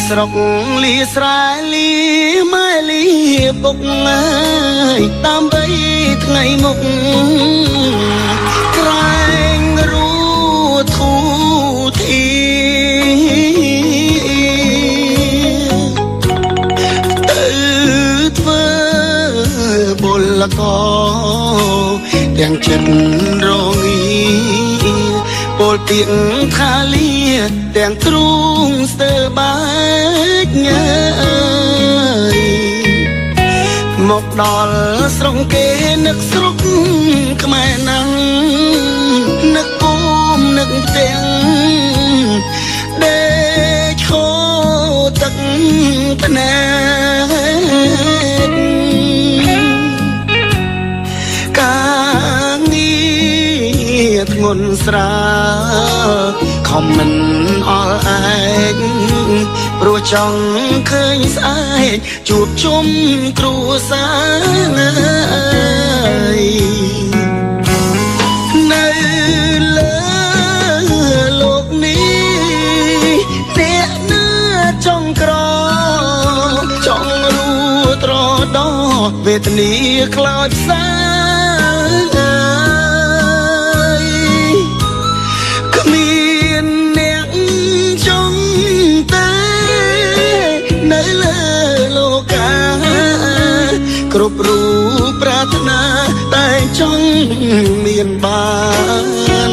ស្រុកលាស្រែលាម៉ែលាពុកអើយដើម្បីថ្ងៃមុខក្រែងរូធូធីទៅធ្វើពលកទាំងចិត្តរងាពលទៀងថាលាទាំងទ្រូងស្ទើបែកញើយមកដល់ស្រុងគេនឹកស្រុកខ្មែរណាស់នឹកភូមិនឹកផ្ទាំងដេកឈោទឹកភ្នែកការងារធ្ងន់ស្រាលខំមិនអល់ឯងព្រោះចង់ឃើញស្អែកជួបជុំគ្រួសារនៅលើលោកនេះអ្នកណាចង់ក្រចង់រួត្រដវេទនាខ្លោចផ្សាគ្មានអ្នកចង់តែនៅលើលោកាគ្រប់រូបប្រាថ្នាតែចង់មានបាន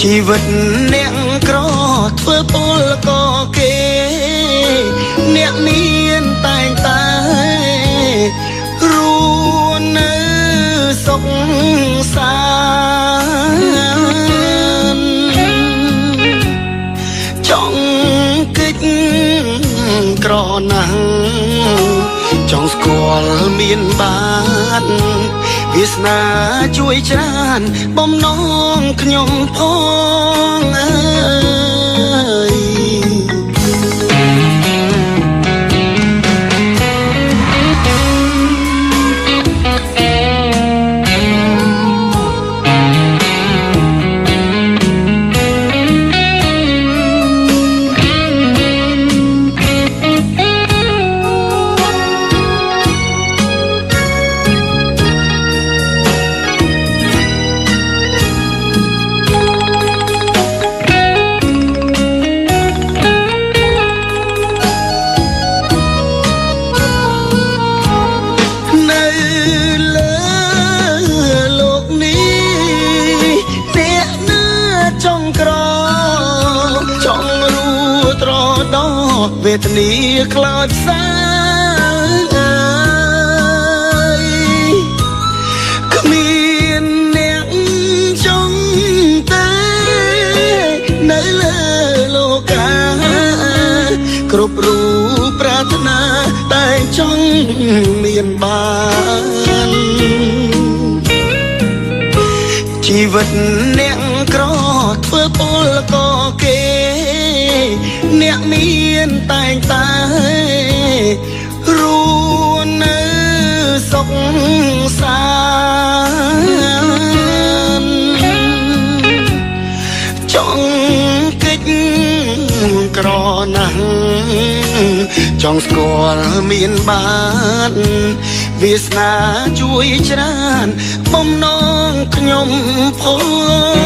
ជីវិតអ្នកក្រធ្វើពលកគេអ្នកមានតែងតែរួនៅសុខសាន្តចង់កិច្ចក្រណាស់ចង់ស្គាល់មានបានវាសនាជួយច្រើនបំណងខ្ញុំផងអើយវេទនាខ្លោចផ្សាគ្មានអ្នកចង់តែនៅលើលោកាគ្រប់រូបប្រាថ្នាតែចង់មានបានជីវិតអ្នកក្រធ្វើពលកគេអ្នកមានតែងតែរួនៅសុខសាន្តចង់កិច្ចក្រណាស់ចង់ស្គាល់មានបានវាសនាជួយច្រើនបំណងខ្ញុំផង